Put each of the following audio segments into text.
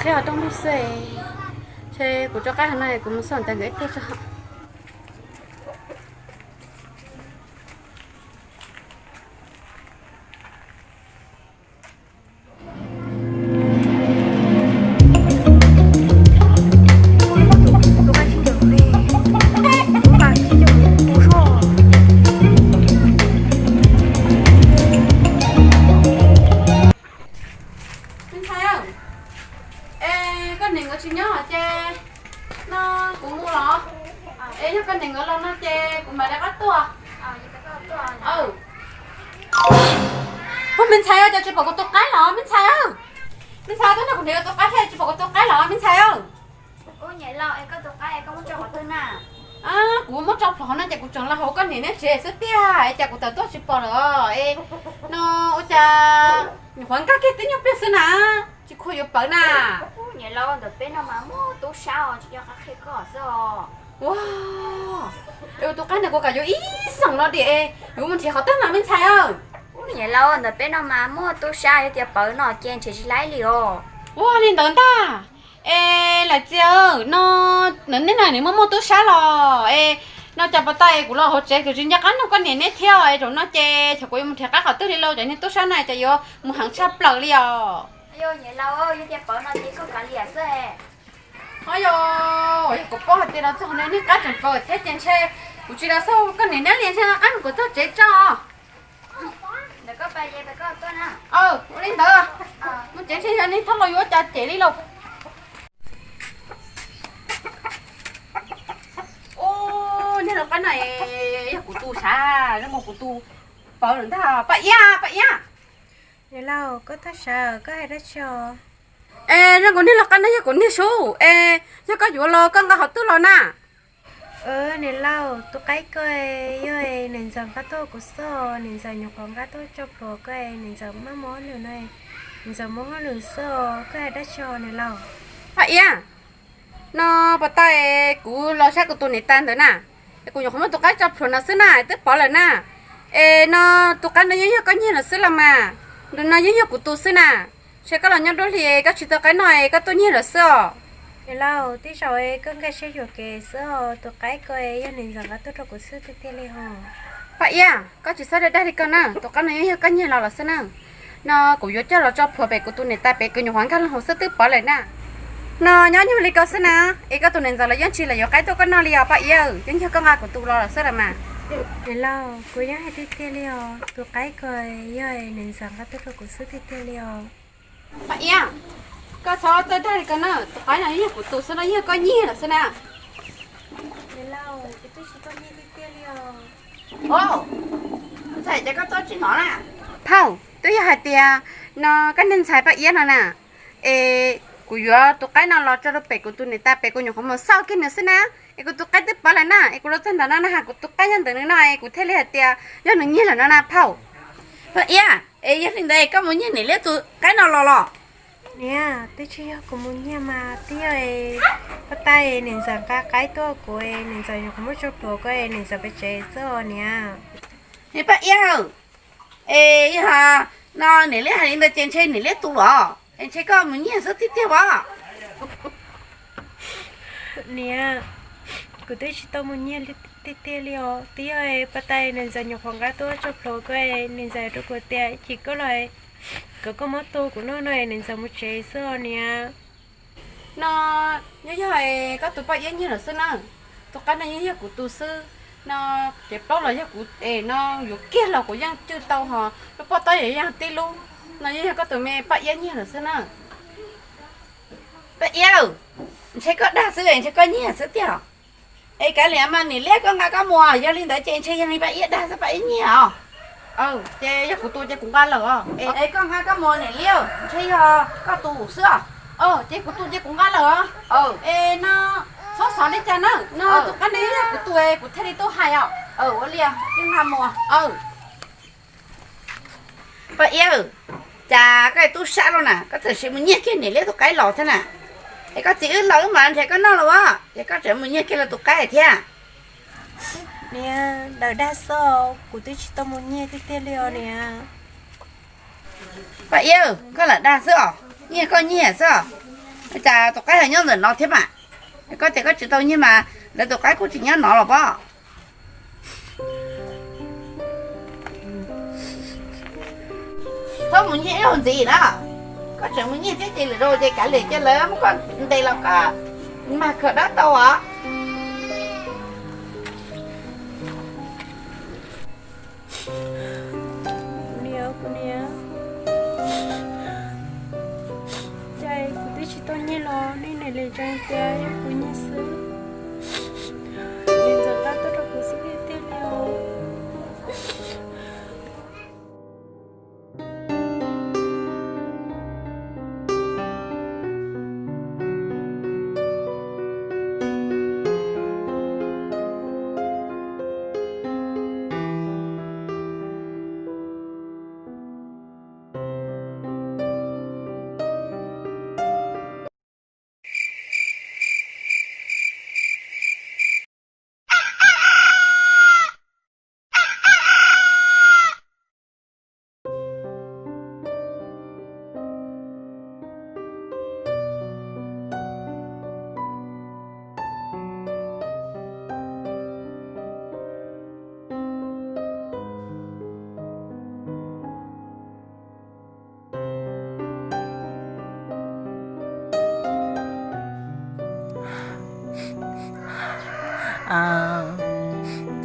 Thiab ho rooj lug xwb, ces kuv rov qab hov no kuv mus xauj ntawm nkawd ib pliag tso. Me ntxhais, es koj niam nkawd tsis nyob ces no kuv mus los? Es yog koj niam nkawd los no ces kuv mam li rov qab tuaj. Ub, me ntxhais, cas tsis pom kuv tus qaib los me ntxhais? Me ntxhais, twb nrog kuv niam nkawd tus qaib thiab tsis pom kuv tus qaib los me ntxhais? Kuv muab tso plhuav hauv no ces kuv tseem los hauv koj niam neb tsev xwb tiag, es cas kuv tawm tuaj tsis pom lawm os. Es no ua cas nyuam qhuav nkag kiag tib nyuag pliag xwb na, tsis khuv yuav pawv na. Ua, es tus qaib ntawd kuv kam yuav ib xeem no diam, yuav mus nrhiav qhov twg mas me ntxhais? Ua, niam laus, ntawm peb no mas muaj tub sab, yog tias pawv no ces nrhiav tsis laib li os. Ua li ntawd ntag. Es Lais Txias, no ntawm nej no nws muaj muaj tub sab los es no cas pas tas kuv los hauv tsev kuv tsis nco qab nug koj niam neb thiab es zaum no ces xyov kuv yuav mus nrhiav qab qhov twg li lauj, cov niag tub sab na ces yuav mus heev tshaj plaws li os. Niam laus, yog tias pawv no ces koj kav liam xwb. Ho yog, yog kuv paub hais tias los txog no niag qab tseem pawv thiab ces ntshe kuv tsis los xauj koj niam neb li, ntshe qab mus kuv txog tsev tso. Ua li ntawd, mus tsev ntshe yog niag tub los yuav cas cem li lauj. Ub, niag lau qaib no yog kuv tus sav, zoo nkaus kuv tus pawv lawm ntag. Paj Iab, Paj Iab. Niam laus, koj tuaj sav, koj hais dab tsi os? Es zoo nkaus niag lau qaib no yog kuv niag sub es, yog koj yuav los koj nqa qhov twg los na? Niam laus, tus qaib ko yog niam ntxawm nqa tuaj kuv xwb, niam ntxawm nyuam qhuav nqa tuaj tso plhuav ko, niam ntxawm maj mus hauj lwm no, niam ntxawm mus hauj lwm xwb, koj hais dab tsi os niam laus? Paj Iab, no pas tas kuv los saib kuv tus niam tais ntawd na, es kuv nyuam qhuav muab tus qaib tso plhuav no xwb na, twb pov lawm na. Es no tus qaib no yeej yog koj nyiag lawm xwb los mas, ntawm no yeej yog kuv tus xwb na. Ntshe koj los nyob dua hli koj tsis tau qaib noj es koj tuaj nyiag lawm xwb os. Niam laus, tej zaum koj nkag siab yuam kev xwb os, tus qaib ko yog niam ntxawm nqa tuaj rau kuv xwb tiag tiag li os. Paj Iab, koj tsis txhob dag dag li ko na, tus qaib no yeej yog koj nyiag los lawm xwb na. No kuv yuav coj los tso plhuav pem kuv tus niam tais pem, kuv nyuam qhuav nkag los hauv xwb twb pov lawm na. No nyob nyuag li ko xwb na, es koj tus niam ntxawm los yeej tsis los yuav qaib tuaj koj noj li os Paj Iab, yeej yog koj nqa kuv tus los lawm xwb los mas. Niam laus, kuv yeej hais tiag tiag li os, tus qaib ko yog niam ntxawm nqa tuaj rau kuv xwb tiag tiag li os. Paj Iab, koj txhob txawj dag li ko na, tus qaib no yeej yog kuv tus xwb no, yeej yog koj nyiag lawm xwb na. Niam laus, kuv twb tsis tau nyiag tiag tiag li os. Ntxhais, cas koj tuaj tsis hnov na? Phauj, twb yog hais tias no koj niag ntxhais Paj Iab no na, es kuv yuav tus qaib no los tso rau pem kuv tus niam tais pem, kuv nyuam qhuav mus xauj kiag nws xwb na, es kuv tus qaib twb pov lawm na, es kuv los txog ntawm no na has kuv tus qaib nyob ntawm nws no es kuv thiaj li hais tias yog nws nyiag lawm no na phauj. Paj Iab, es yog li ntawd koj mus nyiag niam liab tus qaib no los los? Niam, twb tsis yog kuv mus nyiag mas, twb yog pas tas niam ntxawm nqa qaib tuaj kuv, niam ntxawm nyuam qhuav muab tso plhuav ko, niam ntxawm pem tsev xwb os niam. Niam Paj Iab, es yog no niam liab hais li ntawd ces ntshe niam liab tus los, es ntshe koj mus nyiag xwb tiag tiag os. Niam, kuv twb tsis tau mus nyiag tiag tiag li os, twb yog pas tas niam ntxawm nyuam qhuav nqa tuaj tso plhuav ko, niam ntxawm rau kuv tias ib chim koj los kom koj muab tua kuv noj no, niam ntxawm mus tsev xwb os niam. No yeej yog koj tus Paj Iab nyiag lawm xwb na. Tus qaib no yeej yog kuv tus xwb. No ces plaub los yog kuv es, no yuav kiag los kuv yeej cwj tau, ho lub pob taub yeej yog tib lub. No yeej yog koj tus me Paj Iab nyiag lawm xwb na. Paj Iab, ntshe koj dag xwb, ntshe koj nyiag xwb tiag. Es kav liam mas niam liab koj nqa koj mus, yog li ntawd ces ntshe yog li Paj Iab dag xwb, Paj Iab nyiag os. Ces yog kuv tus ces kuv nqa lawm os. Es koj nqa koj mus niam liab, ntshe yog koj tus xwb os. Ces kuv tus ces kuv nqa lawm os. Es no txhob xav li cas na, no tus qaib no yog kuv tus kuv thiaj li tuaj hais os. Ua li, nqa mus. Paj Iab, cas koj tub sab los na, koj txawm sim mus nyiag kiag niam liab tus qaib los thiab na? Es koj txiv wb los wb mam nrhiav koj noj los as, es koj tseem mus nyiag kiag los tus qaib thiab? Niam, lawv dag xwb os, kuv twb tsis tau mus nyiag tiag tiag li os niam. Paj Iab, koj lam dag xwb os, nyiag koj nyiag xwb os. Cas tus qaib ho nyob ntawm no thiab mas? Koj tias koj tsis tau nyiag mas lawv tus qaib kuj tsis nyob no los pob? Txhob mus nyiag ib zaug ntxiv na. Koj tseem mus nyiag thiab ces lwm zaus ces kav liam cia lawv muab koj ntes los koj mag khaws dab tau os. Kuv niam, kuv niam, cas kuv twb tsis tau nyiag los nej niam li tseem tias yog kuv nyiag xwb. Niam ntxawm tab tuaj rau kuv xwb tiag tiag li os.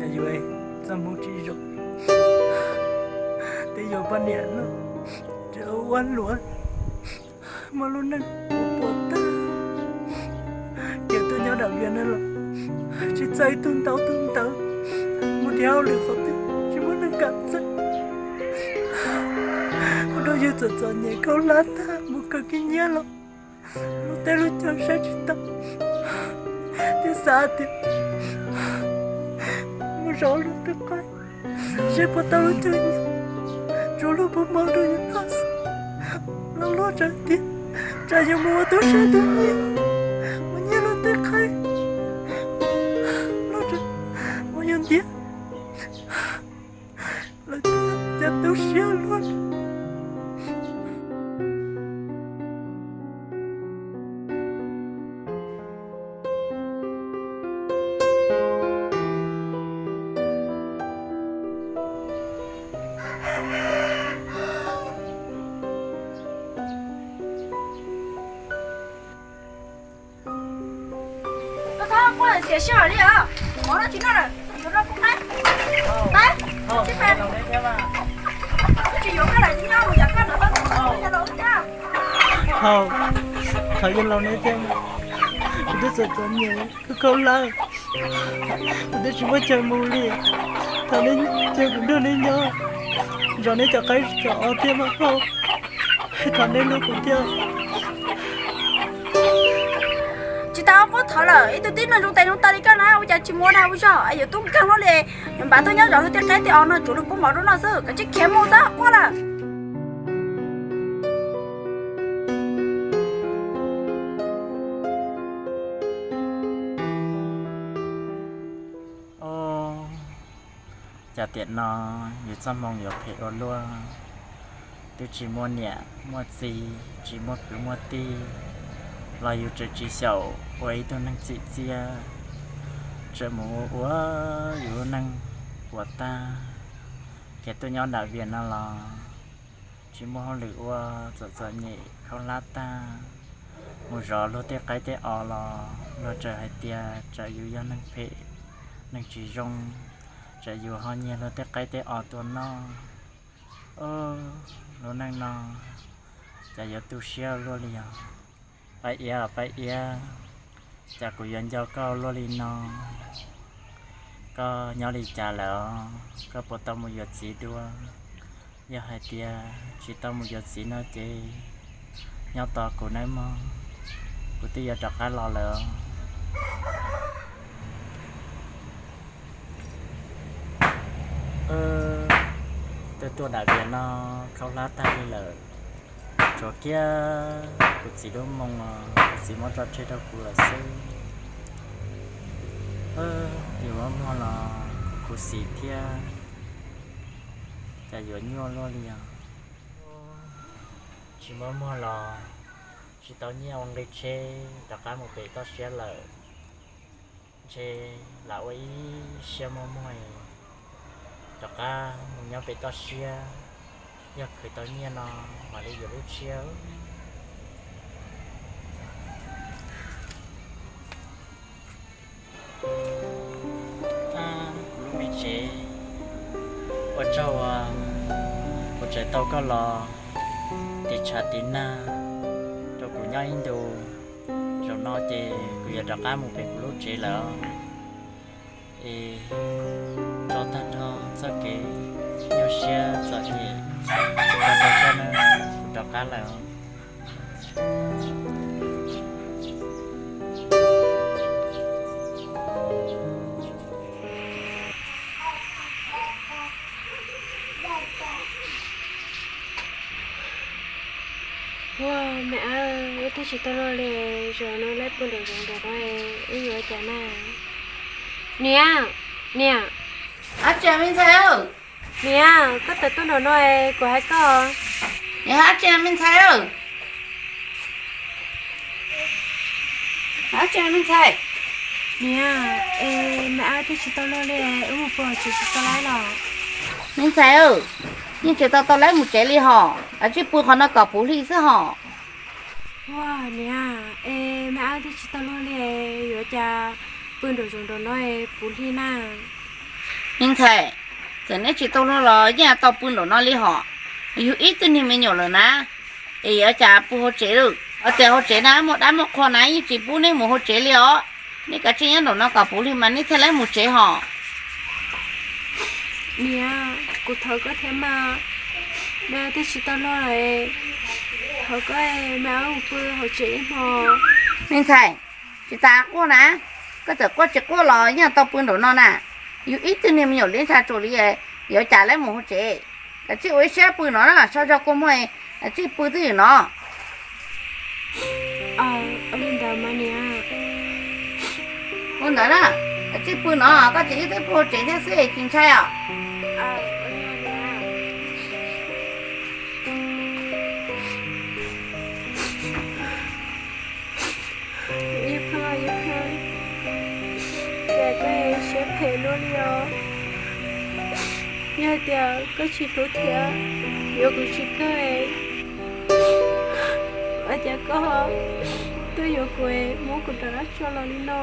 Cas yuav txoj hmoo tsis zoo, twb yuav poj niam no, tseem ua luaj, muaj lub neej ua puas tag. Ces tuaj nyob nram Vias no los tsis txawj ib tug ntaub tus ntawv, mus nrhiav hauj lwm qhov twg tsis muaj neeg kam txawj. Ua rau yus txom txom nyem khaub hlab tag, mus kawm khib nyiab los luag tej lub caij saib tsis taus, thiaj xav tias mus zov luag tej qaib, seb puas tau lub caij nyob, tsuas luag puas mov rau yus noj xwb. Los luag txawm tias tsam yus mus ua tub sab tub nyiag, mus nyiag luag tej qaib, luag txawm muab yus ntiab, lawv thiaj tu siab luag. Koj txhob quaj xiam sij hawm li os. Mov no tsis noj lawm, yuav noj pub qaib. Qaib, tsis pes. Tsis yuav koj lawm, tsis nyob mus yam koj ntawd, koj mus yam laus thiab. Thaum, thaum yog laus neb thiab, kuv twb txom txom nyem, kuv khaub hlab, kuv twb tsis muaj chaw mus li. Thaum neb cia kuv nrog neb nyob, zov neb cov qaib cov os thiab mas, thaum neb hlub kuv thiab. Tsis tas quaj thov lawm, ib tug tib neeg zoo tes zoo taw li koj na, ua cas tsis mus ua dag ua zog, yuav tub nkeeg luaj li, yuav npaj tuaj nyob zov luag tej qaib tej os no tsuav luag pub mov rau noj xwb, koj tsis khiav mus txhob quaj lawm. Cas tiam no yus txoj hmoo yuav phem ua luaj, twb tsis muaj niam muaj txiv, tsis muaj kwv muaj tij, los yus tseem tsis xyaum ua ib tug neeg txim txiaj, tseem mus ua yus lub neej puas tag. Kev tuaj nyob nram Vias no los tsis muaj hauj lwm ua, txom txom nyem khaub hlab tag, mus zov luag tej qaib tej os los luag tseem hais tias tsam yus yog neeg phem, neeg tsis zoo, tsam yus ho nyiag luag tej qaib tej os tuaj noj. Lub neej no cas yuav tu siab luaj li os. Paj Iab, Paj Iab, cas kuv yuav nco koj luaj li no? Koj nyob li cas lawm os? Koj puas tau mus yuav txiv dua? Yog hais tias tsis tau mus yuav txiv no ces nyob tos kuv nawb mog, kuv twb yuav rov qab los lawm os. Tuaj tuaj nram Vias no khaub hlab tag li lawm, tshuav kiag kuv txiv lub moo os, kuv txiv muab tso tseg rau kuv lawm xwb. Yus muab muag los kuv khuv xim thiab, cas yuav nyuaj luaj li os. Tsis muab muag los tsis tau nyiaj ua nqi tsheb rov qab mus pem toj siab lawm. Ntshe lam ua ib siab muag muag rov qab mus nyob pem toj siab, yog khwv tau nyiaj no mam li yuav lub tshiab. Kuv lub me tsev, ua tsaug uas kuv tseem tau koj los tiv tshav tiv nag rau kuv nyob ib ntus. Zaum no ces kuv yuav rov qab mus pem kuv lub tsev lawm. Es tso tag nrho txoj kev nyuaj siab txom nyem, tso tag nrho, kuv rov qab lawm. Ua, me ab, wb twb tsis tau luag li, zaum no lawv pw nraum zoov nraum no, wb yuav ua cas na? Niam, niam. Ab, tsis me ntxhais. Niam, koj tawm tuaj nraum no es kuv hais koj. Niam, ab, tsis me ntxhais. Ab, tsis me ntxhais. Niam, es me ab twb tsis tau luag li, wb mus pw hauv tsev tsis tau lawv los? Me ntxhais, yeej tsis tau tau lawv mus tsev li hos, kav tsij pw qhov no kom puv hli xwb hos. Ua, niam, es me ab twb tsis tau luag li, yuav cas pw nraum zoov nraum no es puv hli na? Me ntxhais, txawm neb tsis tau luag los yeej tau pw nraum no li hos. Yug ib tug niag me nyuam lawm na, es yuav cas pw hauv tsev lawm? Hos tias hauv tsev na muaj dab muaj qhua na, yeej tsis pub neb mus hauv tsev li os. Neb kav tsij nyob nraum no kom puv hli mas neb thiaj li mus tsev hos. Niam, kuv thov koj thiab mas, me ab twb tsis tau luag lawm, thov koj, me ab mus pw hauv tsev ib hmo. Me ntxhais, tsis tas quaj na, koj txawm quaj tsis quaj los yeej tau pw nraum no na. Yug ib tug niag me nyuam li ntsa tsuas li, yuav cas lawv mus hauv tsev? Kav tsij ua ib siab pw no na, so zog kua muag, kav tsij pw twj ywm no. Ua li ntawd mas niam. Ua ntawd na, kav tsij pw no, koj txiv wb twb pw hauv tsev thiab xwb tsis ntshai os. Yawg Pheej, yawg Pheej, cas koj siab phem luaj li os? Yog tias koj tsis hlub thiab yuav kuv tsis kawg, ua cas koj tuaj yuav kuv, muab kuv rov qab tso los li no?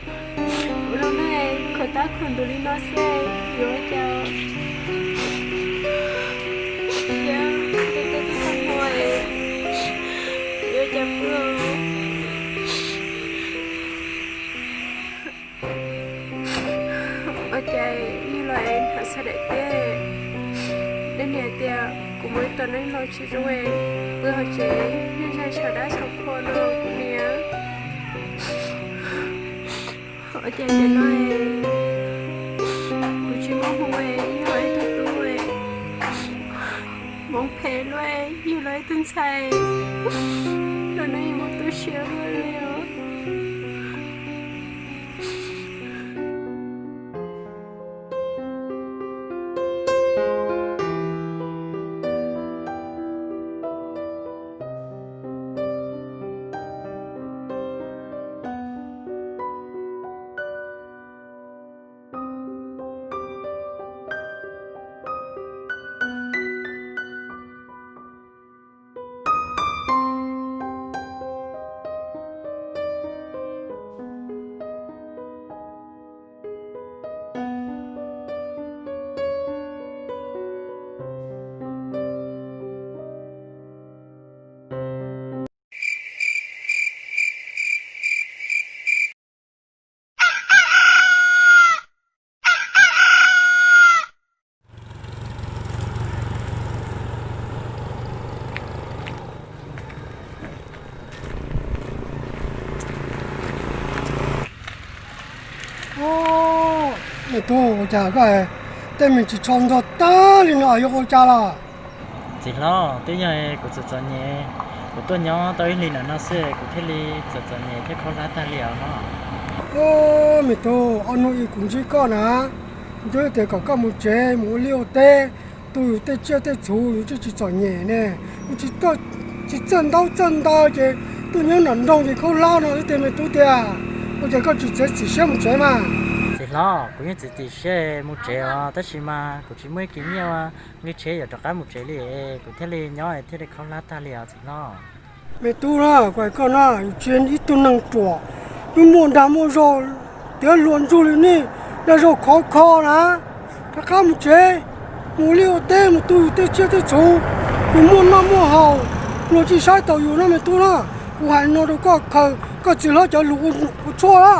Ua lub neej khuv tab khuv ntug li no xwb, yuav ua cas? Thiab tej teb teb tag hmo, yuav ua cas pw? Ua cas yog los es hnav sab daim teb, dab niag tias kuv muaj ib tug neeg los tsis zoo, pw hauv tsev, yog zaj tshav dab tshav qhua no kuv niam. Ua cas tiam no kuv tsis muaj hmoo, yog los ib tug tub, hmoov phem luaj, yog los ib tug ntxhais, los neej muaj tu siab luaj li os. Me tub, ua cas koj tej me ntsis tsho ntog tag li no yog ua cas los? Txiv hlob, twb yog kuv txom txom nyem, kuv tuaj nyob tau ib hlis ntawm no xwb kuv thiaj li txom txom nyem thiab khaub hlab tag li os no. Me tub, ob hnub ib kuv ntsib koj na, nco tias kom koj mus tsev mus ua liaj ua teb, tu yus tej tsiaj tej txhu, yus tsis txom nyem ne, yus tsis tuaj tsis txawj ntaub txawj ntawv ces tuaj nyob nram nroog ces khaub hlab no xwb tiag me tub tiag. Ua cas koj tsis txiav txim siab mus tsev mas? Txiv hlob, kuv yeej txiav txim siab mus tsev os, tab sis mas kuv tsis muaj ib kis nyiaj ua nqi tsheb yuav rov qab mus tsev li, kuv thiaj li nyob thiaj li khaub hlab tag li os txiv hlob. Me tub na, kuv hais koj na, tsis ib tug neeg ruam, twb muaj dag muaj zog, tiav hluas ntsug li nej, dag zog khov kho na. Rov qab mus tsev, mus liaj ua teb, mus tu yus tej tsiaj tej txhu, yus muaj noj muaj haus, luag tsis saib taus yus no me tub na. Kuv hais no rau koj, khaws koj txiv hlob cov lus ua tshuaj na.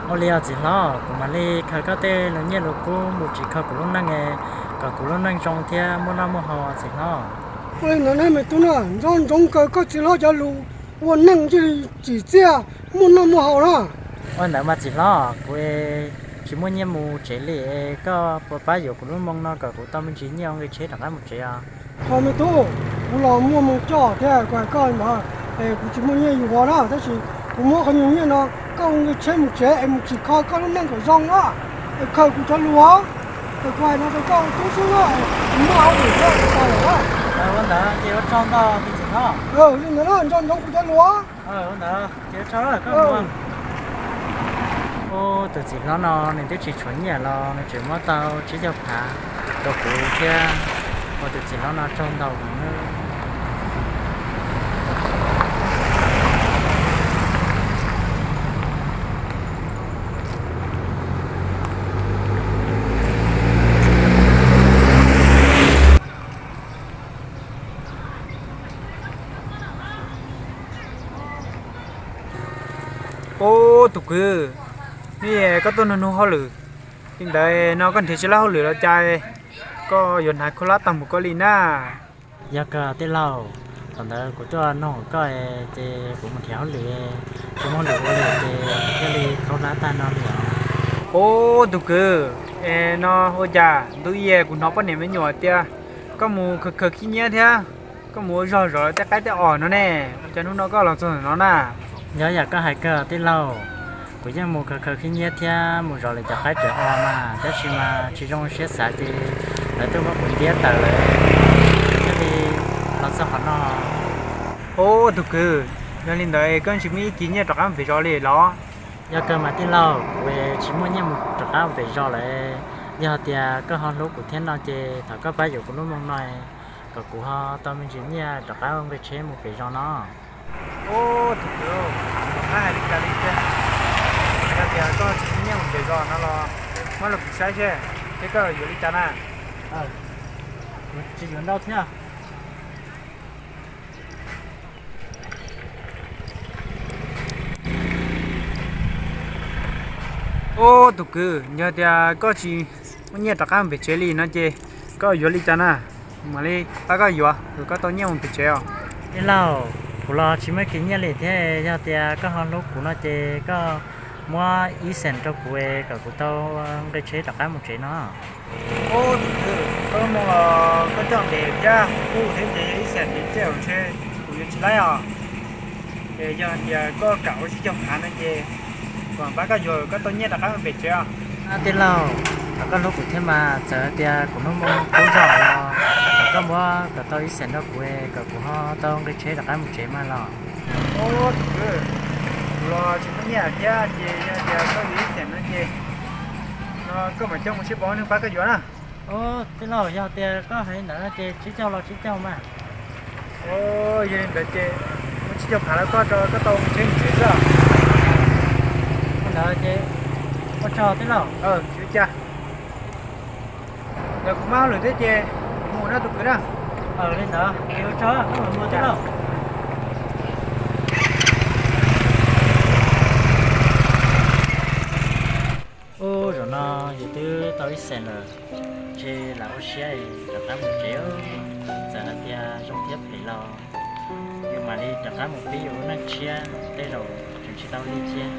Ua li os txiv hlob, kuv mam li khaws koj tej lus nyiaj lus kub mus tsim kho kuv lub neej, kom kuv lub neej zoo thiab muaj noj muaj haus txiv hlob. Ua li ntawd ne me tub na, nco ntsoov kawm koj txiv hlob cov lus ua neej thiaj li tsim txiaj muaj noj muaj haus na. Ua ntawd mas txiv hlob, kuv tsis muaj nyiaj mus tsev li, koj puas pab yuav kuv lub moo no kom kuv tau me ntsis nyiaj ua nqi tsheb rov qab mus tsev os? Ho me tub, kuv los muaj moo coj thiab kuv hais koj li ntawd, es kuv tsis muaj nyiaj yuav na, tab sis kuv muab qhov nyuag nyiaj no koj ua nqi tsheb mus tsev es mus tsim kho koj lub neej kom zoo na, es khaws kuv cov lus, es kuv hais no rau koj ua tub xwb na, kuv muaj hauj lwm txog tsis tau lawm na. Ua ntawd ces ua tsaug ntau txiv hlob. Li ntawd na, nco ntsoov kuv cov lus. Ua ntawd ces ua tsaug koj. Ua tus txiv hlob no nws twb tsis tshuav nyiaj los nws tseem muab tau tsib caug phav rau kuv thiab, ua tus txiv hlob no tsaug ntau. Ub tus kwv, nej koj tuaj nug nug hauj lwm li ntawd no koj nrhiav tsis tau hauj lwm los cas koj yuav hnav khaub hlab tag npaum koj li na? Yog kawg tij laug, thaum ntawd kuv tuaj nug koj ces kuv mus nrhiav hauj lwm, tsis muaj hauj lwm ua li ces thiaj li khaub hlab tag no li os. Ub tus kwv, es no ua cas ntu ib kuv hnov poj niam me nyuam tias koj mus khaws khaws khib nyiab thiab koj mus ua zog zov tej qaib tej os no ne, ua cas hnub no koj los txog ntawm no na? Yog yam koj hais kawg tij laug, kuv yeej mus khaws khaws khib nyiab thiab mus zov lawv cov qaib cov os mas tab sis mas tsis zoo siab xav ces lawv tuaj muab kuv ntiab tawm lawm thiaj li los txog qhov no. Ub tus kwv, yog li ntawd koj tsis muaj ib kis nyiaj rov qab mus pem zos li los? Yog kawg mas tij laug, kuv tsis muaj nyiaj mus rov qab mus pem zos lawm. Yog tias koj ho hlub kuv thiab no ces thov koj pab yuav kuv lub moo no kom kuv ho tau me ntsis nyiaj rov qab ua nqi tsheb mus pem zos no. Ub tus kwv, koj hais li cas li tiag? Yog tias koj tsis muaj nyiaj mus pem zos no los muab los kuv saib seb, thiab koj yuav li cas na? Kuv tsis yuav ntau thiab. Ub tus kwv, yog tias koj tsis muaj nyiaj rov qab mus pem tsev li no ces koj yuav li cas na? Mam li pab koj yuav kom koj tau nyiaj mus pem tsev os. Tij laug, kuv los tsis muaj kiag nyiaj li thiab, yog tias koj ho hlub kuv no ces koj muab ib xees rau kuv kom kuv tau nqi tsheb rov qab mus tsev no. Ub tus kwv, koj lub moo los koj coj ntev thiab, kuv thiab ces yog ib xees ntev tej zaum ntshe kuv yuav tsis laib os. Es yog tias koj kam ua tsib caug phav no ces kuv mam pab koj yuav koj tau nyiaj rov qab mus pem tsev os. Tij laug, thov koj hlub kuv thiab mas, txawm tias kuv lub moo kub zog los thov koj muab kom tau ib xees rau kuv kom kuv ho tau nqi tsheb rov qab mus tsev mas los. Ub tus kwv, kuv los tsis muaj nyiaj thiab ces yog tias koj yuav ib xees no ces no koj mam coj mus sib pab neeg pab koj yuav na. Ub tij laug, yog tias koj hais li ntawd no ces tsib caug los tsib caug mas. Yog li ntawd ces muab tsib caug phav rau koj, koj tau nqi tsheb mus tsev xwb. Li ntawd ces ua tsaug tij laug. Tsis ua cas. Ntawd kuv maj hauj lwm thiab ces kuv mus na tus kwv na. Li ntawd ces ua tsaug, koj mam mus tij laug. Ub zaum no yus twb tau ib xees lawm, ntshe lam ua siab rov qab mus tsev. Txawm hais tias zoo thiab phem los yus mam li rov qab mus pib yus lub neej tshiab, tej zaum tseem tsis tau li thiab.